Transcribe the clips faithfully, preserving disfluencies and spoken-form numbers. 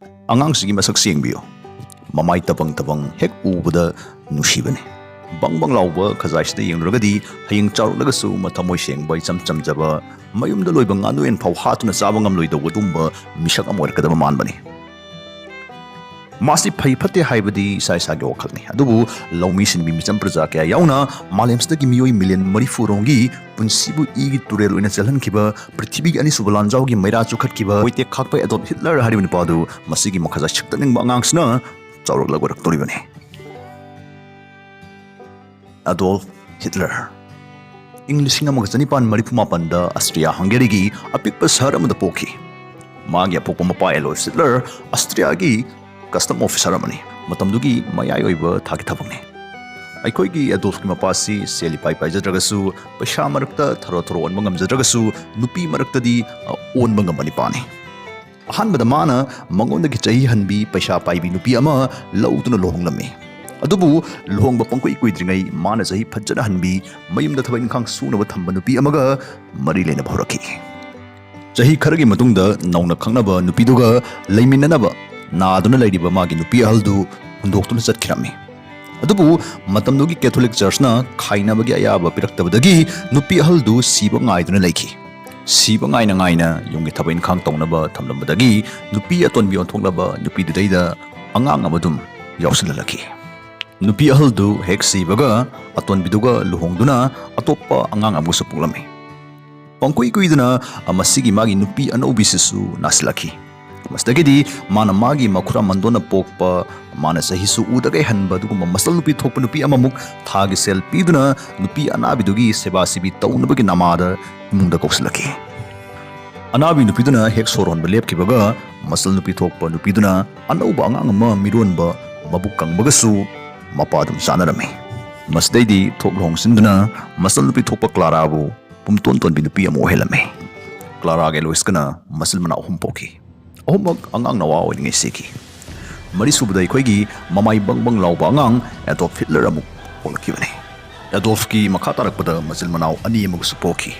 ꯑꯉꯥꯡꯁꯤꯒꯤ ꯃꯁꯛꯁꯤ ꯌꯦꯡꯕꯤꯌꯨ꯫ ꯃꯃꯥꯏ ꯇꯕꯪ ꯇꯕꯪ ꯍꯦꯛ ꯎꯕꯗ ꯅꯨꯡꯁꯤꯕꯅꯤ꯫ ꯕꯪ ꯕꯪ ꯂꯥꯎꯕ ꯈꯖꯥꯏꯁꯤꯗ ꯌꯦꯡꯂꯨꯔꯒꯗꯤ ꯍꯌꯦꯡ ꯆꯥꯎꯔꯛꯂꯒꯁꯨ ꯃꯊꯃꯣꯏ ꯁꯦꯡꯕ, ꯏꯆꯝ ꯆꯝꯖꯕ, ꯃꯌꯨꯝꯗ ꯂꯣꯏꯕ ꯉꯥꯅꯨ ꯌꯦꯟ ꯐꯥꯎ ꯍꯥꯠꯇꯨꯅ ꯆꯥꯕ ꯉꯝꯂꯣꯏꯗꯧꯕ ꯑꯗꯨꯒꯨꯝꯕ ꯃꯤꯁꯛ ꯑꯃ ꯑꯣꯏꯔꯛꯀꯗꯕ ꯃꯥꯟꯕꯅꯤ꯫ ꯃꯥꯁꯤ ꯐꯩ ꯐꯠꯇꯦ ꯍꯥꯏꯕꯗꯤ ꯏꯁꯥ ꯏꯁꯥꯒꯤ ꯋꯥꯈꯜꯅꯤ꯫ ꯑꯗꯨꯕꯨ ꯂꯧꯃꯤ ꯁꯤꯟꯃꯤ ꯃꯤꯆꯝ ꯄ꯭ꯔꯖꯥ ꯀꯌꯥ ꯌꯥꯎꯅ ꯃꯥꯂꯦꯝꯁꯤꯗꯒꯤ ꯃꯤꯑꯣꯏ ꯃꯤꯂꯤꯌꯟ ꯃꯔꯤꯐꯨ ꯔꯣꯝꯒꯤ ꯄꯨꯟꯁꯤꯕꯨ ꯏꯒꯤ ꯇꯨꯔꯦꯜ ꯑꯣꯏꯅ ꯆꯦꯜꯍꯟꯈꯤꯕ, ꯄ꯭ꯔꯤꯊꯤꯕꯤꯒꯤ ꯑꯅꯤꯁꯨꯕ ꯂꯥꯟꯖꯥꯎꯒꯤ ꯃꯩꯔꯥ ꯆꯨꯈꯠꯈꯤꯕ ꯋꯩꯇꯦꯛ ꯈꯥꯛꯄ ꯑꯦꯗꯣꯜꯐ ꯍꯤꯠꯂꯔ ꯍꯥꯏꯔꯤꯕ ꯅꯨꯄꯥꯗꯨ ꯃꯁꯤꯒꯤ ꯃꯈꯥ ꯁꯛꯇꯅꯤꯡꯕ ꯑꯉꯥꯡꯁꯤꯅ ꯆꯥꯎꯔꯛꯂꯒ ꯑꯣꯏꯔꯛꯇꯣꯔꯤꯕꯅꯤ꯫ Adolf Hitler. ꯏꯪ ꯂꯤꯁꯤꯡ ꯑꯃꯒ ꯆꯅꯤꯄꯥꯟ ꯃꯔꯤꯐꯨ ꯃꯥꯄꯟꯗ ꯑꯁꯇ꯭ꯔꯤꯌꯥ ꯍꯪꯒꯦꯔꯤꯒꯤ ꯑꯄꯤꯛꯄ ꯁꯍꯔ ꯑꯃꯗ ꯄꯣꯛꯈꯤ꯫ ꯃꯥꯒꯤ ꯑꯄꯣꯛꯄ ꯃꯄꯥ ꯑꯦꯗꯣꯜꯐ ꯍꯤꯠꯂꯔ ꯑꯁꯇ꯭ꯔꯤꯌꯥꯒꯤ ꯀꯁꯇꯝ ꯑꯣꯐꯤꯁꯔ ꯑꯃꯅꯤ꯫ ꯃꯇꯝꯗꯨꯒꯤ ꯃꯌꯥꯏ ꯑꯣꯏꯕ ꯊꯥꯛꯀꯤ ꯊꯕꯛꯅꯤ꯫ ꯑꯩꯈꯣꯏꯒꯤ ꯑꯦꯗꯣꯜꯐꯀꯤ ꯃꯄꯥꯁꯤ ꯁꯦꯜ ꯏꯄꯥꯏ ꯄꯥꯏꯖꯗ꯭ꯔꯒꯁꯨ, ꯄꯩꯁꯥ ꯃꯔꯛꯇ ꯊꯔꯣ ꯊꯔꯣ ꯑꯣꯟꯕ ꯉꯝꯖꯗ꯭ꯔꯒꯁꯨ, ꯅꯨꯄꯤ ꯃꯔꯛꯇꯗꯤ, ꯑ, ꯑꯣꯟꯕ ꯉꯝꯕ ꯅꯨꯄꯥꯅꯤ꯫ ꯑꯍꯥꯟꯕꯗ ꯃꯥꯅ ꯃꯉꯣꯟꯗꯒꯤ ꯆꯍꯤ ꯍꯟꯕꯤ ꯄꯩꯁꯥ ꯄꯥꯏꯕꯤ ꯅꯨꯄꯤ ꯑꯃ ꯂꯧꯗꯨꯅ ꯂꯨꯍꯣꯡꯂꯝꯃꯤ꯫ ꯑꯗꯨꯕꯨ ꯂꯨꯍꯣꯡꯕ ꯄꯪꯀꯨꯏ ꯀꯨꯏꯗ꯭ꯔꯤꯉꯩ ꯃꯥꯅ ꯆꯍꯤ ꯐꯖꯅ ꯍꯟꯕꯤ, ꯃꯌꯨꯝꯗ ꯊꯕꯛ ꯏꯪꯈꯥꯡ ꯁꯨꯅꯕ ꯊꯝꯕ ꯅꯨꯄꯤ ꯑꯃꯒ ꯃꯔꯤ ꯂꯩꯅꯕ ꯍꯧꯔꯛꯈꯤ꯫ ꯆꯍꯤ ꯈꯔꯒꯤ ꯃꯇꯨꯡꯗ ꯅꯧꯅ ꯈꯪꯅꯕ ꯅꯨꯄꯤꯗꯨꯒ ꯂꯩꯃꯤꯟꯅꯅꯕ ꯅꯥꯗꯨꯅ ꯂꯩꯔꯤꯕ ꯃꯥꯒꯤ ꯅꯨꯄꯤ ꯑꯍꯜꯗꯨ ꯍꯨꯟꯗꯣꯛꯇꯨꯅ ꯆꯠꯈꯤꯔꯝꯃꯤ꯫ ꯑꯗꯨꯕꯨ ꯃꯇꯝꯗꯨꯒꯤ ꯀꯦꯊꯣꯂꯤꯛ ꯆꯔꯆꯅ ꯈꯥꯏꯅꯕꯒꯤ ꯑꯌꯥꯕ ꯄꯤꯔꯛꯇꯕꯗꯒꯤ ꯅꯨꯄꯤ ꯑꯍꯜꯗꯨ ꯁꯤꯕ ꯉꯥꯏꯗꯨꯅ ꯂꯩꯈꯤ꯫ ꯁꯤꯕ ꯉꯥꯏꯅ ꯉꯥꯏꯅ ꯌꯨꯝꯒꯤ ꯊꯕꯛ ꯏꯪꯈꯥꯡ ꯇꯧꯅꯕ ꯊꯝꯂꯝꯕꯗꯒꯤ ꯅꯨꯄꯤ ꯑꯇꯣꯟꯕꯤ ꯑꯣꯟꯊꯣꯛꯂꯕ ꯅꯨꯄꯤꯗꯨꯗꯩꯗ ꯑꯉꯥꯡ ꯑꯃ ꯑꯗꯨꯝ ꯌꯥꯎꯁꯤꯜꯍꯜꯂꯛꯈꯤ꯫ ꯅꯨꯄꯤ ꯑꯍꯜꯗꯨ ꯍꯦꯛ ꯁꯤꯕꯒ ꯑꯇꯣꯟꯕꯤꯗꯨꯒ ꯂꯨꯍꯣꯡꯗꯨꯅ ꯑꯇꯣꯞꯄ ꯑꯉꯥꯡ ꯑꯃꯒꯁꯨ ꯄꯣꯛꯂꯝꯃꯤ꯫ ꯄꯪꯀꯨꯏ ꯀꯨꯏꯗꯅ ꯃꯁꯤꯒꯤ ꯃꯥꯒꯤ ꯅꯨꯄꯤ ꯑꯅꯧꯕꯤꯁꯤꯁꯨ ꯅꯥꯁꯤꯜꯂꯛꯈꯤ꯫ ꯃꯁꯤꯗꯒꯤꯗꯤ ꯃꯥꯅ ꯃꯥꯒꯤ ꯃꯈꯨꯔꯥ ꯃꯟꯗꯣꯟꯅ ꯄꯣꯛꯄ, ꯃꯥꯅ ꯆꯍꯤꯁꯨ ꯎꯗꯒꯩ ꯍꯟꯕ ꯑꯗꯨꯒꯨꯝꯕ ꯃꯆꯜ ꯅꯨꯄꯤ ꯊꯣꯛꯄ ꯅꯨꯄꯤ ꯑꯃꯃꯨꯛ ꯊꯥꯒꯤ ꯁꯦꯜ ꯄꯤꯗꯨꯅ ꯅꯨꯄꯤ ꯑꯅꯥꯕꯤꯗꯨꯒꯤ ꯁꯦꯕꯥ ꯁꯤꯕꯤ ꯇꯧꯅꯕꯒꯤ ꯅꯃꯥꯗ ꯏꯃꯨꯡꯗ ꯀꯧꯁꯤꯜꯂꯛꯈꯤ꯫ ꯑꯅꯥꯕꯤ ꯅꯨꯄꯤꯗꯨꯅ ꯍꯦꯛ ꯁꯣꯔ ꯍꯣꯟꯕ ꯂꯦꯞꯈꯤꯕꯒ ꯃꯆꯜ ꯅꯨꯄꯤ ꯊꯣꯛꯄ ꯅꯨꯄꯤꯗꯨꯅ ꯑꯅꯧꯕ ꯑꯉꯥꯡ ꯑꯃ ꯃꯤꯔꯣꯟꯕ ꯃꯕꯨꯛ ꯀꯪꯕꯒꯁꯨ ꯃꯄꯥ ꯑꯗꯨꯝ ꯆꯥꯅꯔꯝꯃꯤ꯫ ꯃꯁꯤꯗꯩꯗꯤ ꯊꯣꯛ ꯂꯨꯍꯣꯡꯁꯤꯟꯗꯨꯅ ꯃꯆꯜ ꯅꯨꯄꯤ ꯊꯣꯛꯄ ꯀ꯭ꯂꯥꯔꯥꯕꯨ ꯄꯨꯝꯇꯣꯟ ꯇꯣꯟꯕꯤ ꯅꯨꯄꯤ ꯑꯃ ꯑꯣꯏꯍꯜꯂꯝꯃꯤ꯫ ꯀ꯭ꯂꯥꯔꯥꯒ ꯑꯦꯂꯣꯏꯁꯀꯅ ꯃꯆꯤꯟ ꯃꯅꯥꯎ ꯑꯍꯨꯝ ꯄꯣꯛꯈꯤ꯫ ꯑꯍꯨꯝꯃꯛ ꯑꯉꯥꯡ ꯅꯋꯥ ꯑꯣꯏꯔꯤꯉꯩ ꯁꯤꯈꯤ꯫ ꯃꯔꯤꯁꯨꯕꯗ ꯑꯩꯈꯣꯏꯒꯤ ꯃꯃꯥꯏ ꯕꯪ ꯕꯪ ꯂꯥꯎꯕ ꯑꯉꯥꯡ ꯑꯦꯗꯣꯜꯐ ꯍꯤꯠꯂꯔ ꯑꯃꯨꯛ ꯄꯣꯛꯂꯛꯈꯤꯕꯅꯤ꯫ ꯑꯦꯗꯣꯜꯐꯀꯤ ꯃꯈꯥ ꯇꯥꯔꯛꯄꯗ ꯃꯆꯤꯟ ꯃꯅꯥꯎ ꯑꯅꯤ ꯑꯃꯒꯁꯨ ꯄꯣꯛꯈꯤ꯫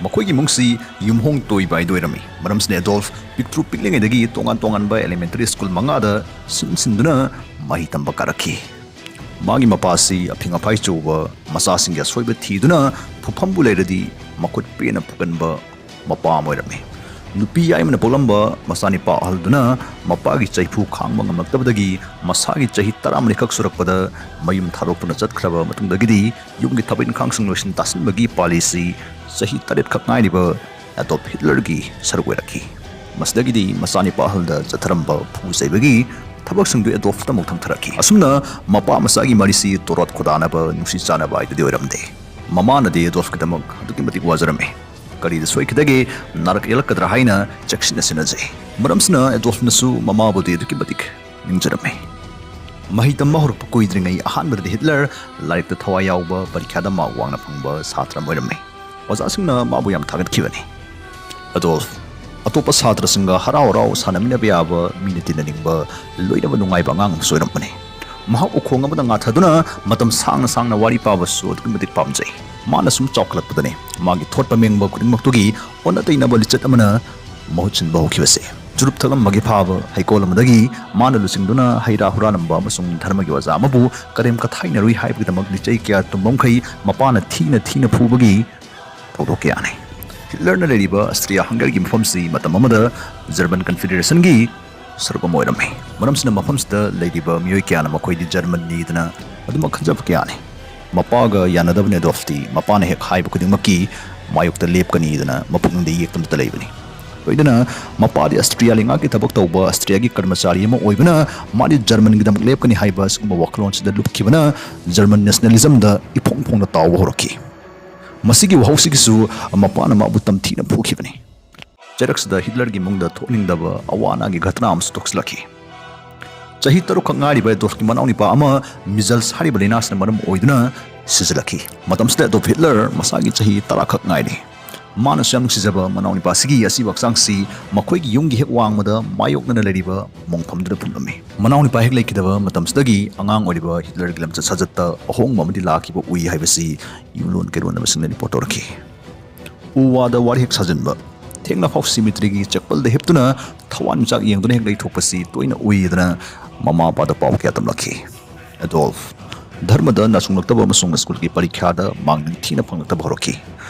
ꯃꯈꯣꯏꯒꯤ ꯏꯃꯨꯡꯁꯤ ꯌꯨꯝꯍꯣꯡ ꯇꯣꯏꯕ ꯍꯥꯏꯗꯨ ꯑꯣꯏꯔꯝꯃꯤ꯫ ꯃꯔꯝꯁꯤꯅ ꯑꯦꯗꯣꯜꯐ ꯄꯤꯛꯇ꯭ꯔꯨ ꯄꯤꯛꯂꯤꯉꯩꯗꯒꯤ ꯇꯣꯉꯥꯟ ꯇꯣꯉꯥꯟꯕ elementary school ꯃꯉꯥꯗ ꯁꯤꯟ ꯁꯤꯟꯗꯨꯅ ꯃꯍꯩ ꯇꯝꯕ ꯀꯥꯔꯛꯈꯤ꯫ ꯃꯥꯒꯤ ꯃꯄꯥ ꯑꯁꯤ ꯑꯐꯤꯡ ꯑꯐꯥꯏ ꯆꯨꯕ, ꯃꯆꯥꯁꯤꯡꯒꯤ ꯑꯁꯣꯏꯕ ꯊꯤꯗꯨꯅ ꯐꯨꯐꯝꯕꯨ ꯂꯩꯔꯗꯤ ꯃꯈꯨꯠ ꯄꯦꯟꯅ ꯐꯨꯒꯟꯕ ꯃꯄꯥ ꯑꯃ ꯑꯣꯏꯔꯝꯃꯤ꯫ ꯅꯨꯄꯤ ꯌꯥꯏꯃꯅ ꯄꯣꯛꯂꯝꯕ ꯃꯆꯥꯅꯤꯄꯥ ꯑꯍꯜꯗꯨꯅ ꯃꯄꯥꯒꯤ ꯆꯩꯐꯨ ꯈꯥꯡꯕ ꯉꯝꯂꯛꯇꯕꯗꯒꯤ ꯃꯁꯥꯒꯤ ꯆꯍꯤ ꯇꯔꯥꯃꯔꯤꯈꯛ ꯁꯨꯔꯛꯄꯗ ꯃꯌꯨꯝ ꯊꯥꯗꯣꯛꯇꯨꯅ ꯆꯠꯈ꯭ꯔꯕ ꯃꯇꯨꯡꯗꯒꯤꯗꯤ ꯌꯨꯝꯒꯤ ꯊꯕꯛ ꯏꯟꯈꯥꯡꯁꯤꯡ ꯂꯣꯏꯁꯤꯟ ꯇꯥꯁꯤꯟꯕꯒꯤ ꯄꯥꯂꯤꯁꯤ ꯆꯍꯤ ꯇꯔꯦꯠꯈꯛ ꯉꯥꯏꯔꯤꯕ ꯑꯦꯗꯣꯜꯐ ꯍꯤꯠꯂꯔꯒꯤ ꯁꯔꯨꯛ ꯑꯣꯏꯔꯛꯈꯤ꯫ ꯃꯁꯤꯗꯒꯤꯗꯤ ꯃꯆꯥꯅꯤꯄꯥ ꯑꯍꯜꯗ ꯆꯠꯊꯔꯝꯕ ꯐꯨ ꯆꯩꯕꯒꯤ ꯊꯕꯛꯁꯤꯡꯗꯨ ꯑꯦꯗꯣꯜꯐꯇ ꯑꯃꯨꯛ ꯊꯪꯊꯔꯛꯈꯤ꯫ ꯑꯁꯨꯝꯅ ꯃꯄꯥ ꯃꯆꯥꯒꯤ ꯃꯔꯤꯁꯤ ꯇꯣꯔꯣꯠ ꯈꯣꯏꯗꯥꯅꯕ, ꯅꯨꯡꯁꯤ ꯆꯥꯅꯕ ꯍꯥꯏꯗꯨꯗꯤ ꯑꯣꯏꯔꯝꯗꯦ꯫ ꯃꯃꯥꯅꯗꯤ ꯑꯦꯗꯣꯜꯐꯀꯤꯗꯃꯛ ꯑꯗꯨꯛꯀꯤ ꯃꯇꯤꯛ ꯋꯥꯖꯔꯝꯃꯤ꯫ ꯀꯔꯤꯗ ꯁꯣꯏꯈꯤꯗꯒꯦ, ꯅꯥꯔꯛ ꯌꯦꯛꯂꯛꯀꯗ꯭ꯔꯥ ꯍꯥꯏꯅ ꯆꯦꯛꯁꯤꯟꯅ ꯁꯦꯟꯅꯖꯩ꯫ ꯃꯔꯝꯁꯤꯅ ꯑꯦꯗꯣꯜꯐꯅꯁꯨ ꯃꯃꯥꯕꯨꯗꯤ ꯑꯗꯨꯛꯀꯤ ꯃꯇꯤꯛ ꯅꯤꯡꯖꯔꯝꯃꯤ꯫ ꯃꯍꯩ ꯇꯝꯕ ꯍꯧꯔꯛꯄ ꯀꯨꯏꯗ꯭ꯔꯤꯉꯩ ꯑꯍꯥꯟꯕꯗꯗꯤ ꯍꯤꯠꯂꯔ ꯂꯥꯏꯔꯤꯛꯇ ꯊꯋꯥꯏ ꯌꯥꯎꯕ, ꯄꯔꯤꯈ꯭ꯌꯥꯗ ꯃꯥꯛ ꯋꯥꯡꯅ ꯐꯪꯕ ꯁꯥꯇ꯭ꯔ ꯑꯃ ꯑꯣꯏꯔꯝꯃꯤ꯫ ꯑꯣꯖꯥꯁꯤꯡꯅ ꯃꯥꯕꯨ ꯌꯥꯝ ꯊꯥꯒꯠꯈꯤꯕꯅꯤ꯫ ꯑꯦꯗꯣꯜꯐ ꯑꯇꯣꯞꯄ ꯁꯥꯇ꯭ꯔꯁꯤꯡꯒ ꯍꯔꯥꯎ ꯍꯔꯥꯎ ꯁꯥꯟꯅꯃꯤꯟꯅꯕ ꯌꯥꯕ, ꯃꯤꯅ ꯇꯤꯟꯅꯅꯤꯡꯕ, ꯂꯣꯏꯅꯕ ꯅꯨꯡꯉꯥꯏꯕ ꯑꯉꯥꯡ ꯑꯃꯁꯨ ꯑꯣꯏꯔꯝꯕꯅꯤ꯫ ꯃꯍꯥꯛ ꯎꯈꯣꯡ ꯑꯃꯗ ꯉꯥꯊꯗꯨꯅ ꯃꯇꯝ ꯁꯥꯡꯅ ꯁꯥꯡꯅ ꯋꯥꯔꯤ ꯄꯥꯕꯁꯨ ꯑꯗꯨꯛꯀꯤ ꯃꯇꯤꯛ ꯄꯥꯝꯖꯩ꯫ ꯃꯥꯅ ꯁꯨꯝ ꯆꯥꯎꯈꯠꯂꯛꯄꯗꯅꯤ ꯃꯥꯒꯤ ꯊꯣꯠꯄ ꯃꯦꯡꯕ ꯈꯨꯗꯤꯡꯃꯛꯇꯨꯒꯤ ꯑꯣꯟꯅ ꯇꯩꯅꯕ ꯂꯤꯆꯠ ꯑꯃꯅ ꯃꯍꯨꯠ ꯁꯤꯟꯕ ꯍꯧꯈꯤꯕꯁꯦ꯫ ꯆꯨꯔꯨꯞ ꯊꯛꯂꯝꯕꯒꯤ ꯐꯥꯕ ꯍꯩꯀꯣꯜ ꯑꯃꯗꯒꯤ ꯃꯥꯅ ꯂꯨꯆꯤꯡꯗꯨꯅ ꯍꯩ ꯔꯥ ꯍꯨꯔꯥꯜꯂꯝꯕ ꯑꯃꯁꯨꯡ ꯙꯔꯃꯒꯤ ꯑꯣꯖꯥ ꯑꯃꯕꯨ ꯀꯔꯦꯝ ꯀꯊꯥꯏꯅꯔꯨꯏ ꯍꯥꯏꯕꯒꯤꯗꯃꯛ ꯂꯤꯆꯩ ꯀꯌꯥ ꯇꯨꯝꯕꯝꯈꯩ ꯃꯄꯥꯅ ꯊꯤꯅ ꯊꯤꯅ ꯐꯨꯕꯒꯤ ꯊꯧꯗꯣꯛ ꯀꯌꯥꯅꯤ꯫ ꯍꯤꯠꯂꯔꯅ ꯂꯩꯔꯤꯕ ꯑꯁꯇ꯭ꯔꯤꯌꯥ ꯍꯪꯒꯔꯒꯤ ꯃꯐꯝꯁꯤ ꯃꯇꯝ ꯑꯃꯗ ꯖꯔꯃꯟ ꯀꯟꯐꯦꯗꯔꯦꯁꯟꯒꯤ ꯁꯔꯨꯛ ꯑꯃ ꯑꯣꯏꯔꯝꯃꯤ꯫ ꯃꯔꯝꯁꯤꯅ ꯃꯐꯝꯁꯤꯗ ꯂꯩꯔꯤꯕ ꯃꯤꯑꯣꯏ ꯀꯌꯥꯅ ꯃꯈꯣꯏꯗꯤ ꯖꯔꯃꯟꯅꯤꯗꯅ ꯑꯗꯨꯃꯛ ꯈꯟꯖꯕ ꯀꯌꯥꯅꯤ꯫ ꯃꯄꯥꯒ ꯌꯥꯅꯗꯕ ꯑꯦꯗꯣꯜꯐꯇꯤ ꯃꯄꯥꯅ ꯍꯦꯛ ꯍꯥꯏꯕ ꯈꯨꯗꯤꯡꯃꯛꯀꯤ ꯃꯥꯌꯣꯛꯇ ꯂꯦꯞꯀꯅꯤꯗꯅ ꯃꯄꯨꯛꯅꯤꯡꯗ ꯌꯦꯛꯇꯨꯅꯇ ꯂꯩꯕꯅꯤ꯫ ꯂꯣꯏꯅꯅ ꯃꯄꯥꯗꯤ ꯑꯁꯇ꯭ꯔꯤꯌꯥ ꯂꯩꯉꯥꯛꯀꯤ ꯊꯕꯛ ꯇꯧꯕ ꯑꯁꯇ꯭ꯔꯤꯌꯥꯒꯤ ꯀꯔꯃꯆꯥꯔꯤ ꯑꯃ ꯑꯣꯏꯕꯅ ꯃꯥꯗꯤ ꯖꯔꯃꯟꯒꯤꯗꯃꯛ ꯂꯦꯞꯀꯅꯤ ꯍꯥꯏꯕ ꯑꯁꯤꯒꯨꯝꯕ ꯋꯥꯈꯜꯂꯣꯟꯁꯤꯗ ꯂꯨꯞꯈꯤꯕꯅ ꯖꯔꯃꯟ ꯅꯦꯁꯅꯦꯂꯤꯖꯝꯗ ꯏꯐꯣꯡ ꯐꯣꯡꯅ ꯇꯥꯎꯕ ꯍꯧꯔꯛꯈꯤ꯫ ꯃꯁꯤꯒꯤ ꯋꯥꯍꯧꯁꯤꯒꯤꯁꯨ ꯃꯄꯥꯅ ꯃꯥꯕꯨ ꯇꯝꯊꯤꯅ ꯐꯨꯈꯤꯕꯅꯤ꯫ ꯆꯩꯔꯛꯁꯤꯗ ꯍꯤꯠꯂꯔꯒꯤ ꯏꯃꯨꯡꯗ ꯊꯣꯛꯍꯟꯅꯤꯡꯗꯕ ꯑꯋꯥ ꯑꯅꯥꯒꯤ ꯘꯇꯅꯥ ꯑꯃꯁꯨ ꯊꯣꯛꯆꯤꯜꯂꯛꯈꯤ꯫ ꯆꯍꯤ ꯇꯔꯨꯛꯈꯛ ꯉꯥꯏꯔꯤꯕ ꯑꯦꯗꯣꯜꯐꯀꯤ ꯃꯅꯥꯎꯅꯤꯄꯥ ꯑꯃ ꯃꯤꯖꯜꯁ ꯍꯥꯏꯔꯤꯕ ꯂꯥꯏꯅꯥꯁꯤꯅ ꯃꯔꯝ ꯑꯣꯏꯗꯨꯅ ꯁꯤꯖꯤꯜꯂꯛꯈꯤ꯫ ꯃꯇꯝꯁꯤꯗ ꯑꯦꯗꯣꯜꯐ ꯍꯤꯠꯂꯔ ꯃꯁꯥꯒꯤ ꯆꯍꯤ ꯇꯔꯥꯈꯛ ꯉꯥꯏꯔꯤ꯫ ꯃꯥꯅꯁꯨ ꯌꯥꯝ ꯅꯨꯡꯁꯤꯖꯕ ꯃꯅꯥꯎꯅꯤꯄꯥꯁꯤꯒꯤ ꯑꯁꯤꯕ ꯍꯛꯆꯥꯡꯁꯤ ꯃꯈꯣꯏꯒꯤ ꯌꯨꯝꯒꯤ ꯍꯦꯛ ꯋꯥꯡꯃꯗ ꯃꯥꯌꯣꯛꯅꯅ ꯂꯩꯔꯤꯕ ꯃꯣꯡꯐꯝꯗꯨꯗ ꯐꯨꯝꯂꯝꯃꯤ꯫ ꯃꯅꯥꯎꯅꯤꯄꯥ ꯍꯦꯛ ꯂꯩꯈꯤꯗꯕ ꯃꯇꯝꯁꯤꯗꯒꯤ ꯑꯉꯥꯡ ꯑꯣꯏꯔꯤꯕ ꯍꯤꯠꯂꯔꯒꯤ ꯂꯝꯆꯠ ꯁꯥꯖꯠꯇ ꯑꯍꯣꯡꯕ ꯑꯃꯗꯤ ꯂꯥꯛꯈꯤꯕ ꯎꯏ ꯍꯥꯏꯕꯁꯤ ꯌꯨꯝꯂꯣꯟ ꯀꯩꯔꯣꯟꯅꯕꯁꯤꯡꯅ ꯔꯤꯄꯣꯔꯠ ꯇꯧꯔꯛꯈꯤ꯫ ꯎ ꯋꯥꯗ ꯋꯥꯔꯤ ꯍꯦꯛ ꯁꯥꯖꯤꯟꯕ, ꯊꯦꯡꯅ ꯐꯥꯎ cemeteryꯒꯤ ꯆꯦꯄꯜꯗ ꯍꯤꯞꯇꯨꯅ ꯊꯋꯥꯟꯃꯤꯆꯥꯛ ꯌꯦꯡꯗꯨꯅ ꯍꯦꯛ ꯂꯩꯊꯣꯛꯄꯁꯤ ꯇꯣꯏꯅ ꯎꯏꯗꯅ ꯃꯃꯥ ꯃꯄꯥꯗ ꯄꯥꯎ ꯀꯌꯥ ꯇꯝꯂꯛꯈꯤ꯫ ꯑꯦꯗꯣꯜꯐ ꯙꯔꯃꯗ ꯅꯥꯆꯨꯡꯂꯛꯇꯕ ꯑꯃꯁꯨꯡ ꯁ꯭ꯀꯨꯜꯒꯤ ꯄꯔꯤꯈ꯭ꯌꯥꯗ ꯃꯥꯡ ꯅꯤꯡꯊꯤꯅ ꯐꯪꯂꯛꯇꯕ ꯍꯧꯔꯛꯈꯤ꯫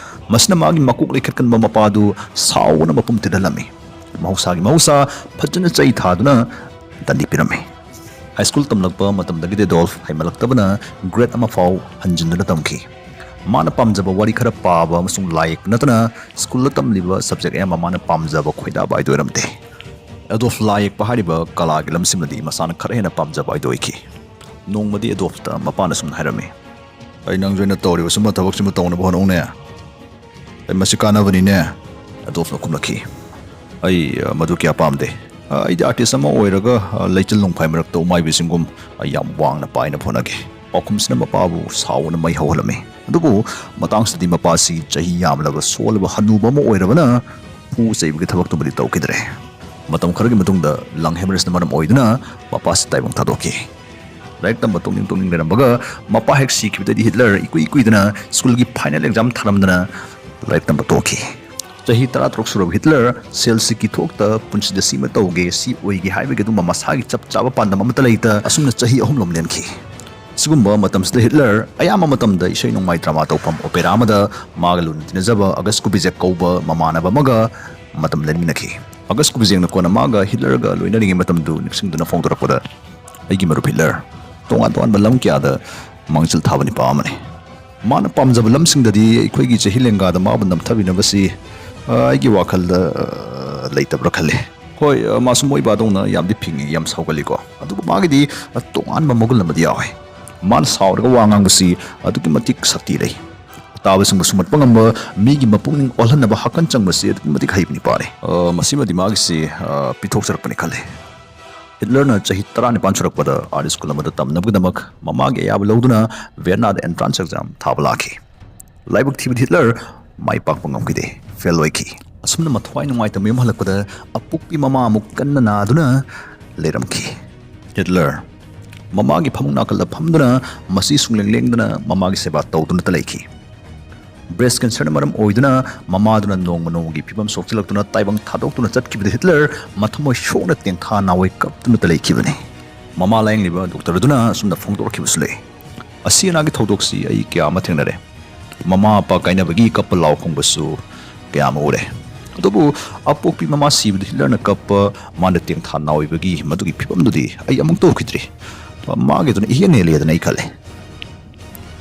ꯃꯁꯤꯅ ꯃꯥꯒꯤ ꯃꯀꯣꯛ ꯂꯩꯈꯠꯀꯟꯕ ꯃꯄꯥꯗꯨ ꯁꯥꯎꯕꯅ ꯃꯄꯨꯝ ꯊꯤꯜꯍꯜꯂꯝꯃꯤ꯫ ꯃꯍꯧꯁꯥꯒꯤ ꯃꯍꯧꯁꯥ ꯐꯖꯅ ꯆꯩ ꯊꯥꯗꯨꯅ ꯗꯟꯗꯤ ꯄꯤꯔꯝꯃꯤ꯫ ꯍꯥꯏ ꯁ꯭ꯀꯨꯜ ꯇꯝꯂꯛꯄ ꯃꯇꯝꯗꯒꯤꯗꯤ ꯑꯦꯗꯣꯜꯐ ꯍꯩꯃꯜꯂꯛꯇꯕꯅ ꯒ꯭ꯔꯦꯗ ꯑꯃ ꯐꯥꯎ ꯍꯟꯖꯤꯟꯗꯨꯅ ꯇꯝꯈꯤ꯫ ꯃꯥꯅ ꯄꯥꯝꯖꯕ ꯋꯥꯔꯤ ꯈꯔ ꯄꯥꯕ ꯑꯃꯁꯨꯡ ꯂꯥꯏ ꯌꯦꯛꯄ ꯅꯠꯇꯅ ꯁ꯭ꯀꯨꯜꯗ ꯇꯝꯂꯤꯕ ꯁꯕꯖꯦꯛ ꯑꯌꯥꯝꯕ ꯃꯥꯅ ꯄꯥꯝꯖꯕ ꯈꯣꯏꯗꯥꯕ ꯍꯥꯏꯗꯨ ꯑꯣꯏꯔꯝꯗꯦ꯫ ꯑꯦꯗꯣꯜꯐ ꯂꯥꯏ ꯌꯦꯛꯄ ꯍꯥꯏꯔꯤꯕ ꯀꯂꯥꯒꯤ ꯂꯝꯁꯤꯃꯗꯤ ꯃꯁꯥꯅ ꯈꯔ ꯍꯦꯟꯅ ꯄꯥꯝꯖꯕ ꯍꯥꯏꯗꯨ ꯑꯣꯏꯈꯤ꯫ ꯅꯣꯡꯃꯗꯤ ꯑꯦꯗꯣꯜꯐꯇ ꯃꯄꯥꯅ ꯁꯨꯝꯅ ꯍꯥꯏꯔꯝꯃꯤ, "ꯑꯩ ꯅꯪꯁꯨ ꯑꯩꯅ ꯇꯧꯔꯤꯕ ꯁꯨꯝꯕ ꯊꯕꯛꯁꯤꯃ ꯇꯧꯅꯕ ꯍꯣꯠꯅꯧꯅꯦ꯫ ꯑꯩ ꯃꯁꯤ ꯀꯥꯟꯅꯕꯅꯤꯅꯦ?" ꯑꯦꯗꯣꯜꯐꯅ ꯈꯨꯝꯂꯛꯈꯤ, "ꯑꯩ, ꯑ, ꯃꯗꯨ ꯀꯌꯥ ꯄꯥꯝꯗꯦ꯫ ꯑ, ꯑꯩꯗꯤ ꯑꯥꯔꯇꯤꯁ ꯑꯃ ꯑꯣꯏꯔꯒ, ꯑ, ꯂꯩꯆꯤꯜ ꯅꯣꯡꯐꯥꯏ ꯃꯔꯛꯇ ꯎꯃꯥꯏꯕꯤꯁꯤꯡꯒꯨꯝ, ꯑ, ꯌꯥꯝ ꯋꯥꯡꯅ ꯄꯥꯏꯅꯕ ꯍꯣꯠꯅꯒꯦ꯫" ꯄꯥꯎꯈꯨꯝꯁꯤꯅ ꯃꯄꯥꯕꯨ ꯁꯥꯎꯕꯅ ꯃꯩ ꯍꯧꯍꯜꯂꯝꯃꯤ꯫ ꯑꯗꯨꯕꯨ ꯃꯇꯥꯡꯁꯤꯗꯗꯤ ꯃꯄꯥꯁꯤ ꯆꯍꯤ ꯌꯥꯝꯂꯕ ꯁꯣꯜꯂꯕ ꯍꯅꯨꯕ ꯑꯃ ꯑꯣꯏꯔꯕꯅ ꯐꯨ ꯆꯩꯕꯒꯤ ꯊꯕꯛꯇꯨꯃꯗꯤ ꯇꯧꯈꯤꯗ꯭ꯔꯦ꯫ ꯃꯇꯝ ꯈꯔꯒꯤ ꯃꯇꯨꯡꯗ lung hemorrhageꯅ ꯃꯔꯝ ꯑꯣꯏꯗꯨꯅ ꯃꯄꯥꯁꯤ ꯇꯥꯏꯕꯪ ꯊꯥꯗꯣꯛꯈꯤ꯫ ꯂꯥꯏꯔꯤꯛ ꯇꯝꯕ ꯇꯣꯛꯅꯤꯡ ꯇꯣꯛꯅꯤꯡ ꯂꯩꯔꯝꯕꯒ ꯃꯄꯥ ꯍꯦꯛ ꯁꯤꯈꯤꯕꯗꯒꯤ ꯍꯤꯠꯂꯔ ꯏꯀꯨꯏ ꯀꯨꯏꯗꯅ ꯁ꯭ꯀꯨꯜꯒꯤ ꯐꯥꯏꯅꯦꯜ ꯑꯦꯛꯖꯥꯝ ꯊꯥꯔꯝꯗꯅ ꯂꯥꯏꯔꯤꯛ ꯇꯝꯕ ꯇꯣꯛꯈꯤ꯫ ꯆꯍꯤ ꯇꯔꯥ ꯇꯔꯨꯛ ꯁꯨꯔꯕ ꯍꯤꯠꯂꯔ ꯁꯦꯜ ꯁꯤꯀꯤ ꯊꯣꯛꯇ ꯄꯨꯟꯁꯤꯗ ꯁꯤꯃ ꯇꯧꯒꯦ, ꯁꯤ ꯑꯣꯏꯒꯦ ꯍꯥꯏꯕꯒꯤ ꯑꯗꯨꯝꯕ ꯃꯁꯥꯒꯤ ꯆꯞ ꯆꯥꯕ ꯄꯥꯟꯗꯝ ꯑꯃꯠꯇ ꯂꯩꯇ ꯑꯁꯨꯝꯅ ꯆꯍꯤ ꯑꯍꯨꯝ ꯂꯣꯝ ꯂꯦꯟꯈꯤ꯫ ꯁꯤꯒꯨꯝꯕ ꯃꯇꯝꯁꯤꯗ ꯍꯤꯠꯂꯔ ꯑꯌꯥꯝꯕ ꯃꯇꯝꯗ ꯏꯁꯩ ꯅꯣꯡꯃꯥꯏ ꯗ꯭ꯔꯃꯥ ꯇꯧꯐꯝ ꯑꯣꯄꯦꯔꯥ ꯑꯃꯗ ꯃꯥꯒ ꯂꯨꯅ ꯇꯤꯟꯅꯖꯕ ꯑꯒꯁ ꯀꯨꯕꯤꯖꯦꯛ ꯀꯧꯕ ꯃꯃꯥꯟꯅꯕ ꯑꯃꯒ ꯃꯇꯝ ꯂꯦꯟꯃꯤꯟꯅꯈꯤ꯫ ꯑꯒꯁ ꯀꯨꯕꯤꯖꯦꯛꯅ ꯀꯣꯟꯅ ꯃꯥꯒ ꯍꯤꯠꯂꯔꯒ ꯂꯣꯏꯅꯔꯤꯉꯩ ꯃꯇꯝꯗꯨ ꯅꯤꯡꯁꯤꯡꯗꯨꯅ ꯐꯣꯡꯗꯣꯔꯛꯄꯗ, "ꯑꯩꯒꯤ ꯃꯔꯨꯞ ꯍꯤꯠꯂꯔ, ꯇꯣꯉꯥꯟ ꯇꯣꯉꯥꯟꯕ ꯂꯝ ꯀꯌꯥꯗ ꯃꯥꯡꯖꯤꯜ ꯊꯥꯕ ꯅꯤꯄꯥ ꯑꯃꯅꯤ꯫ ꯃꯥꯅ ꯄꯥꯝꯖꯕ ꯂꯝꯁꯤꯡꯗꯗꯤ ꯑꯩꯈꯣꯏꯒꯤ ꯆꯍꯤ ꯂꯦꯡꯒꯥꯗ ꯃꯥꯕꯨ ꯅꯝꯊꯕꯤꯅꯕꯁꯤ, ꯑ, ꯑꯩꯒꯤ ꯋꯥꯈꯜꯗ, ꯑ, ꯂꯩꯇꯕ꯭ꯔꯥ ꯈꯜꯂꯤ꯫ ꯍꯣꯏ, ꯑ, ꯃꯥꯁꯨ ꯃꯣꯏꯕꯥꯗꯧꯅ ꯌꯥꯝꯗꯤ ꯐꯤꯡꯉꯤ, ꯌꯥꯝ ꯁꯥꯎꯒꯜꯂꯤꯀꯣ꯫ ꯑꯗꯨꯕꯨ ꯃꯥꯒꯤꯗꯤ, ꯑ, ꯇꯣꯉꯥꯟꯕ ꯃꯒꯨꯟ ꯑꯃꯗꯤ ꯌꯥꯎꯋꯦ꯫ ꯃꯥꯅ ꯁꯥꯎꯔꯒ ꯋꯥ ꯉꯥꯡꯕꯁꯤ ꯑꯗꯨꯛꯀꯤ ꯃꯇꯤꯛ ꯁꯛꯇꯤ ꯂꯩ꯫ ꯇꯥꯕꯁꯤꯡꯕꯨ ꯁꯨꯝꯍꯠꯄ ꯉꯝꯕ, ꯃꯤꯒꯤ ꯃꯄꯨꯛꯅꯤꯡ ꯑꯣꯜꯍꯟꯅꯕ ꯍꯥꯀꯟ ꯆꯪꯕꯁꯤ ꯑꯗꯨꯛꯀꯤ ꯃꯇꯤꯛ ꯍꯩꯕ ꯅꯤꯄꯥꯅꯤ꯫ ꯑ, ꯃꯁꯤꯃꯗꯤ ꯃꯥꯒꯤꯁꯤ, ꯑ, ꯄꯤꯊꯣꯛꯆꯔꯛꯄꯅꯤ ꯈꯜꯂꯤ꯫" ꯍꯤꯠꯂꯔꯅ ꯆꯍꯤ ꯇꯔꯥꯅꯤꯄꯥꯟ ꯁꯨꯔꯛꯄꯗ ꯑꯥꯔꯠ ꯁ꯭ꯀꯨꯜ ꯑꯃꯗ ꯇꯝꯅꯕꯒꯤꯗꯃꯛ ꯃꯃꯥꯒꯤ ꯑꯌꯥꯕ ꯂꯧꯗꯨꯅ ꯚꯤꯌꯦꯟꯅꯥꯗ ꯑꯦꯟꯇ꯭ꯔꯥꯟꯁ ꯑꯦꯛꯖꯥꯝ ꯊꯥꯕ ꯂꯥꯛꯈꯤ꯫ ꯂꯥꯏꯕꯛ ꯊꯤꯕꯗꯤ ꯍꯤꯠꯂꯔ ꯃꯥꯏ ꯄꯥꯛꯄ ꯉꯝꯈꯤꯗꯦ, ꯐꯦꯜ ꯑꯣꯏꯈꯤ꯫ ꯑꯁꯨꯝꯅ ꯃꯊ꯭ꯋꯥꯏ ꯅꯨꯡꯉꯥꯏꯇꯕ ꯌꯨꯝ ꯍꯜꯂꯛꯄꯗ ꯑꯄꯣꯛꯄꯤ ꯃꯃꯥ ꯑꯃꯨꯛ ꯀꯟꯅ ꯅꯥꯗꯨꯅ ꯂꯩꯔꯝꯈꯤ꯫ ꯍꯤꯠꯂꯔ ꯃꯃꯥꯒꯤ ꯐꯃꯨꯡ ꯅꯥꯀꯜꯗ ꯐꯝꯗꯨꯅ ꯃꯁꯤ ꯁꯨꯡꯂꯦꯡ ꯂꯦꯡꯗꯅ ꯃꯃꯥꯒꯤ ꯁꯦꯕꯥ ꯇꯧꯗꯨꯅꯇ ꯂꯩꯈꯤ꯫ ꯕ꯭ꯔꯦꯁ ꯀꯦꯟꯁꯔꯅ ꯃꯔꯝ ꯑꯣꯏꯗꯨꯅ ꯃꯃꯥꯗꯨꯅ ꯅꯣꯡꯃ ꯅꯣꯡꯃꯒꯤ ꯐꯤꯕꯝ ꯁꯣꯛꯆꯤꯜꯂꯛꯇꯨꯅ ꯇꯥꯏꯕꯪ ꯊꯥꯗꯣꯛꯇꯨꯅ ꯆꯠꯈꯤꯕꯗ ꯍꯤꯠꯂꯔ ꯃꯊꯃꯣꯏ ꯁꯣꯛꯅ ꯇꯦꯡꯊꯥ ꯅꯥꯎꯋꯩ ꯀꯞꯇꯨꯅꯇ ꯂꯩꯈꯤꯕꯅꯤ꯫ ꯃꯃꯥ ꯂꯥꯌꯦꯡꯂꯤꯕ ꯗꯣꯛꯇꯔ ꯑꯗꯨꯅ ꯑꯁꯨꯝꯅ ꯐꯣꯡꯗꯣꯔꯛꯈꯤꯕꯁꯨ ꯂꯩ꯫ ꯑꯁꯤ ꯑꯅꯥꯒꯤ ꯊꯧꯗꯣꯛꯁꯤ ꯑꯩ ꯀꯌꯥ ꯑꯃ ꯊꯦꯡꯅꯔꯦ꯫ ꯃꯃꯥ ꯃꯄꯥ ꯀꯥꯏꯅꯕꯒꯤ ꯀꯞꯄ ꯂꯥꯎ ꯈꯣꯡꯕꯁꯨ ꯀꯌꯥ ꯑꯃ ꯎꯔꯦ꯫ ꯑꯗꯨꯕꯨ ꯑꯄꯣꯛꯄꯤ ꯃꯃꯥ ꯁꯤꯕꯗ ꯍꯤꯠꯂꯔꯅ ꯀꯞꯄ, ꯃꯥꯅ ꯇꯦꯡꯊꯥ ꯅꯥꯎꯕꯒꯤ ꯃꯗꯨꯒꯤ ꯐꯤꯕꯝꯗꯨꯗꯤ ꯑꯩ ꯑꯃꯨꯛꯇ ꯎꯈꯤꯗ꯭ꯔꯤ꯫ ꯃꯥꯒꯤꯗꯨꯅ ꯏꯍꯦꯟ ꯍꯦꯜꯂꯦꯗꯅ ꯑꯩ ꯈꯜꯂꯦ꯫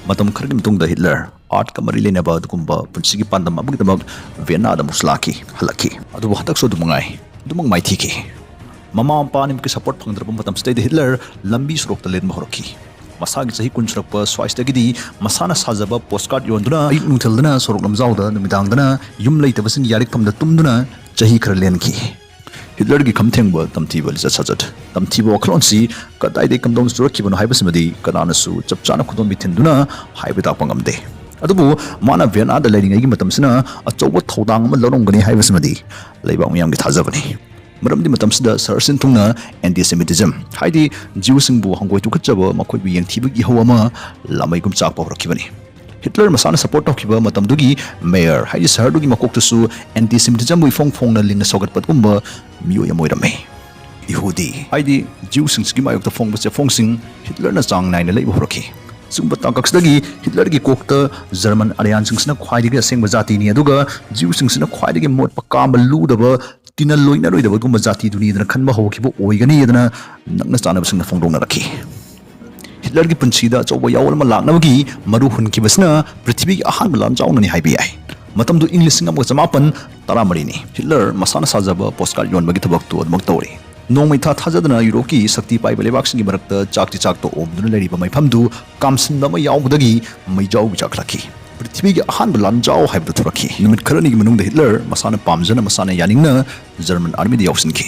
ꯃꯇꯝ ꯈꯔꯒꯤ ꯃꯇꯨꯡꯗ ꯍꯤꯠꯂꯔ ꯑꯥꯔꯠꯀ ꯃꯔꯤ ꯂꯩꯅꯕ ꯑꯗꯨꯒꯨꯝꯕ ꯄꯨꯟꯁꯤꯒꯤ ꯄꯥꯟꯗꯝ ꯑꯃꯒꯤꯗꯃꯛ ꯚꯤꯌꯦꯟꯅꯥꯗ ꯑꯃꯨꯛꯁꯨ ꯂꯥꯛꯈꯤ, ꯍꯜꯂꯛꯈꯤ꯫ ꯑꯗꯨꯕꯨ ꯍꯟꯗꯛꯁꯨ ꯑꯗꯨ ꯃꯉꯥꯏ, ꯑꯗꯨꯃꯛ ꯃꯥꯏꯊꯤꯈꯤ꯫ ꯃꯃꯥ ꯃꯄꯥ ꯑꯅꯤꯃꯛꯀꯤ ꯁꯄꯣꯔꯠ ꯐꯪꯗ꯭ꯔꯕ ꯃꯇꯝꯁꯤꯗꯩꯗ ꯍꯤꯠꯂꯔ ꯂꯝꯕꯤ ꯁꯣꯔꯣꯛꯇ ꯂꯦꯟꯕ ꯍꯧꯔꯛꯈꯤ꯫ ꯃꯁꯥꯒꯤ ꯆꯍꯤ ꯀꯨꯟ ꯁꯨꯔꯛꯄ ꯁ꯭ꯋꯥꯏꯁꯤꯗꯒꯤꯗꯤ ꯃꯁꯥꯅ ꯁꯥꯖꯕ ꯄꯣꯁꯀꯥꯔꯠ ꯌꯣꯟꯗꯨꯅ ꯑꯌꯨꯛ ꯅꯨꯡꯊꯤꯜꯗꯅ ꯁꯣꯔꯣꯛ ꯂꯝꯖꯥꯎꯗ, ꯅꯨꯃꯤꯗꯥꯡꯗꯅ ꯌꯨꯝ ꯂꯩꯇꯕꯁꯤꯡꯒꯤ ꯌꯥꯔꯤꯛꯐꯝꯗ ꯇꯨꯝꯗꯨꯅ ꯆꯍꯤ ꯈꯔ ꯂꯦꯟꯈꯤ꯫ ꯍꯤꯠꯂꯔꯒꯤ ꯈꯝꯊꯦꯡꯕ ꯇꯝꯊꯤꯕ ꯂꯤꯆꯠ ꯁꯥꯖꯠ, ꯇꯝꯊꯤꯕ ꯋꯥꯈꯜꯂꯣꯟꯁꯤ ꯀꯗꯥꯏꯗꯒꯤ ꯀꯝꯗꯧꯅ ꯆꯨꯔꯛꯈꯤꯕꯅꯣ ꯍꯥꯏꯕꯁꯤꯃꯗꯤ ꯀꯅꯥꯅꯁꯨ ꯆꯞ ꯆꯥꯅ ꯈꯨꯗꯣꯝꯕꯤ ꯊꯤꯟꯗꯨꯅ ꯍꯥꯏꯕ ꯇꯥꯛꯄ ꯉꯝꯗꯦ꯫ ꯑꯗꯨꯕꯨ ꯃꯥꯅ ꯚꯤꯌꯦꯟꯅꯥꯗ ꯂꯩꯔꯤꯉꯩꯒꯤ ꯃꯇꯝꯁꯤꯅ ꯑꯆꯧꯕ ꯊꯧꯗꯥꯡ ꯑꯃ ꯂꯧꯔꯝꯒꯅꯤ ꯍꯥꯏꯕꯁꯤꯃꯗꯤ ꯂꯩꯕꯥꯛ ꯃꯤꯌꯥꯝꯒꯤ ꯊꯥꯖꯕꯅꯤ꯫ ꯃꯔꯝꯗꯤ ꯃꯇꯝꯁꯤꯗ ꯁꯍꯔ ꯁꯤꯟꯊꯨꯡꯅ anti-Semitism, ꯍꯥꯏꯗꯤ ꯖꯤꯎꯁꯤꯡꯕꯨ ꯍꯪꯒꯣꯏ ꯇꯨꯀꯠꯆꯕ, ꯃꯈꯣꯏꯕꯨ ꯌꯦꯡꯊꯤꯕꯒꯤ ꯏꯍꯧ ꯑꯃ ꯂꯥꯃꯩꯒꯨꯝ ꯆꯥꯛꯄ ꯍꯧꯔꯛꯈꯤꯕꯅꯤ꯫ ꯍꯤꯠꯂꯔ ꯃꯁꯥꯅ ꯁꯄꯣꯔꯠ ꯇꯧꯈꯤꯕ ꯃꯇꯝꯗꯨꯒꯤ ꯃꯦꯌꯔ, ꯍꯥꯏꯗꯤ ꯁꯍꯔꯗꯨꯒꯤ ꯃꯀꯣꯛꯇꯁꯨ anti-Semitismꯕꯨ ꯏꯐꯣꯡ ꯐꯣꯡꯅ ꯂꯤꯡꯅ ꯁꯧꯒꯠꯄꯒꯨꯝꯕ ꯃꯤꯑꯣꯏ ꯑꯃ ꯑꯣꯏꯔꯝꯃꯤ꯫ ꯏꯍꯨꯗꯤ, ꯍꯥꯏꯗꯤ ꯖꯤꯎꯁꯤꯡꯁꯤꯒꯤ ꯃꯥꯌꯣꯛꯇ ꯐꯣꯡꯕ ꯆꯦꯐꯣꯡꯁꯤꯡ ꯍꯤꯠꯂꯔꯅ ꯆꯥꯡ ꯅꯥꯏꯅ ꯂꯩꯕ ꯍꯧꯔꯛꯈꯤ꯫ ꯁꯤꯒꯨꯝꯕ ꯇꯥꯡꯀꯛꯁꯤꯗꯒꯤ ꯍꯤꯠꯂꯔꯒꯤ ꯀꯣꯛꯇ ꯖꯔꯃꯟ ꯑꯥꯔꯤꯌꯥꯟꯁꯤꯡꯁꯤꯅ ꯈ꯭ꯋꯥꯏꯗꯒꯤ ꯑꯁꯦꯡꯕ ꯖꯥꯇꯤꯅꯤ, ꯑꯗꯨꯒ ꯖꯤꯎꯁꯤꯡꯁꯤꯅ ꯈ꯭ꯋꯥꯏꯗꯒꯤ ꯃꯣꯠꯄ, ꯀꯥꯝꯕ ꯂꯨꯗꯕ, ꯇꯤꯟꯅ ꯂꯣꯏꯅꯔꯣꯏꯗꯕꯒꯨꯝꯕ ꯖꯥꯇꯤꯗꯨꯅꯤꯗꯅ ꯈꯟꯕ ꯍꯧꯈꯤꯕ ꯑꯣꯏꯒꯅꯤ ꯑꯗꯨꯅ ꯅꯛꯅ ꯆꯥꯟꯅꯕꯁꯤꯡꯅ ꯐꯣꯡꯗꯣꯛꯅꯔꯛꯈꯤ꯫ ꯍꯤꯠꯂꯔꯒꯤ ꯄꯨꯟꯁꯤꯗ ꯑꯆꯧꯕ ꯌꯥꯑꯣꯜ ꯑꯃ ꯂꯥꯛꯅꯕꯒꯤ ꯃꯔꯨ ꯍꯨꯟꯈꯤꯕꯁꯤꯅ ꯄ꯭ꯔꯤꯊꯤꯕꯤꯒꯤ ꯑꯍꯥꯟꯕ ꯂꯥꯟꯖꯥꯎꯅꯅꯤ ꯍꯥꯏꯕ ꯌꯥꯏ꯫ ꯃꯇꯝꯗꯨ ꯏꯪ ꯂꯤꯁꯤꯡ ꯑꯃꯒ ꯆꯃꯥꯄꯟ ꯇꯔꯥꯃꯔꯤꯅꯤ꯫ ꯍꯤꯠꯂꯔ ꯃꯁꯥꯅ ꯁꯥꯖꯕ ꯄꯣꯁꯀꯥꯔꯠ ꯌꯣꯟꯕꯒꯤ ꯊꯕꯛꯇꯨ ꯑꯗꯨꯃꯛ ꯇꯧꯔꯤ꯫ ꯅꯣꯡꯃꯩ ꯊꯥ ꯊꯥꯖꯗꯅ ꯌꯨꯔꯣꯞꯀꯤ ꯁꯛꯇꯤ ꯄꯥꯏꯕ ꯂꯩꯕꯥꯛꯁꯤꯡꯒꯤ ꯃꯔꯛꯇ ꯆꯥꯛꯇꯤ ꯆꯥꯛꯇ ꯑꯣꯝꯗꯨꯅ ꯂꯩꯔꯤꯕ ꯃꯩꯐꯝꯗꯨ ꯀꯥꯝꯁꯤꯟꯕ ꯑꯃ ꯌꯥꯎꯕꯗꯒꯤ ꯃꯩꯖꯥꯎꯒꯤ ꯆꯥꯛꯈꯠꯂꯛꯈꯤ꯫ ꯄ꯭ꯔꯤꯊꯤꯕꯤꯒꯤ ꯑꯍꯥꯟꯕ ꯂꯥꯟꯖꯥꯎ ꯍꯥꯏꯕꯗꯨ ꯊꯣꯔꯛꯈꯤ꯫ ꯅꯨꯃꯤꯠ ꯈꯔꯅꯤꯒꯤ ꯃꯅꯨꯡꯗ ꯍꯤꯠꯂꯔ ꯃꯁꯥꯅ ꯄꯥꯝꯖꯅ, ꯃꯁꯥꯅ ꯌꯥꯅꯤꯡꯅ ꯖꯔꯃꯟ ꯑꯥꯔꯃꯤꯗ ꯌꯥꯎꯁꯤꯟꯈꯤ꯫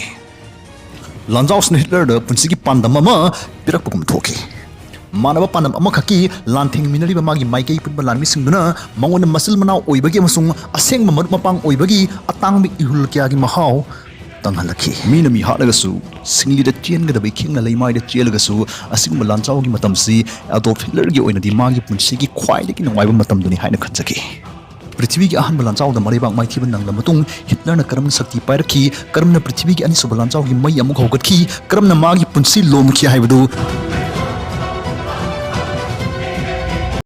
ꯂꯥꯟꯖꯥꯎꯁꯤꯅ ꯍꯤꯠꯂꯔꯗ ꯄꯨꯟꯁꯤꯒꯤ ꯄꯥꯟꯗꯝ ꯑꯃ ꯄꯤꯔꯛꯄꯒꯨꯝ ꯊꯣꯛꯈꯤ꯫ ꯃꯥꯟꯅꯕ ꯄꯥꯟꯗꯝ ꯑꯃꯈꯛꯀꯤ ꯂꯥꯟꯊꯦꯡꯃꯤꯟꯅꯔꯤꯕ ꯃꯥꯒꯤ ꯃꯥꯏꯀꯩ ꯄꯨꯟꯕ ꯂꯥꯟꯃꯤꯁꯤꯡꯗꯨꯅ ꯃꯉꯣꯟꯗ ꯃꯆꯤꯜ ꯃꯅꯥꯎ ꯑꯣꯏꯕꯒꯤ ꯑꯃꯁꯨꯡ ꯑꯁꯦꯡꯕ ꯃꯔꯨꯞ ꯃꯄꯥꯡ ꯑꯣꯏꯕꯒꯤ ꯑꯇꯥꯡꯕ ꯏꯍꯨꯜ ꯀꯌꯥꯒꯤ ꯃꯍꯥꯎ ꯇꯪꯍꯜꯂꯛꯈꯤ꯫ ꯃꯤꯅ ꯃꯤ ꯍꯥꯠꯂꯒꯁꯨ, ꯁꯤꯡꯂꯤꯗ ꯆꯦꯟꯒꯗꯕ ꯏꯈꯦꯡꯅ ꯂꯩꯃꯥꯏꯗ ꯆꯦꯜꯂꯒꯁꯨ, ꯑꯁꯤꯒꯨꯝꯕ ꯂꯥꯟꯖꯥꯎꯒꯤ ꯃꯇꯝꯁꯤ ꯑꯦꯗꯣꯜꯐ ꯍꯤꯠꯂꯔꯒꯤ ꯑꯣꯏꯅꯗꯤ ꯃꯥꯒꯤ ꯄꯨꯟꯁꯤꯒꯤ ꯈ꯭ꯋꯥꯏꯗꯒꯤ ꯅꯨꯡꯉꯥꯏꯕ ꯃꯇꯝꯗꯨꯅꯤ ꯍꯥꯏꯅ ꯈꯟꯖꯈꯤ꯫ ꯄ꯭ꯔꯤꯊꯤꯕꯤꯒꯤ ꯑꯍꯥꯟꯕ ꯂꯥꯟꯖꯥꯎꯗ ꯃꯔꯩꯕꯥꯛ ꯃꯥꯏꯊꯤꯕ ꯅꯪꯂꯕ ꯃꯇꯨꯡ ꯍꯤꯠꯂꯔꯅ ꯀꯔꯝꯅ ꯁꯛꯇꯤ ꯄꯥꯏꯔꯛꯈꯤ, ꯀꯔꯝꯅ ꯄ꯭ꯔꯤꯊꯤꯕꯤꯒꯤ ꯑꯅꯤꯁꯨꯕ ꯂꯥꯟꯖꯥꯎꯒꯤ ꯃꯩ ꯑꯃꯨꯛ ꯍꯧꯒꯠꯈꯤ, ꯀꯔꯝꯅ ꯃꯥꯒꯤ ꯄꯨꯟꯁꯤ ꯂꯣꯝꯈꯤ ꯍꯥꯏꯕꯗꯨ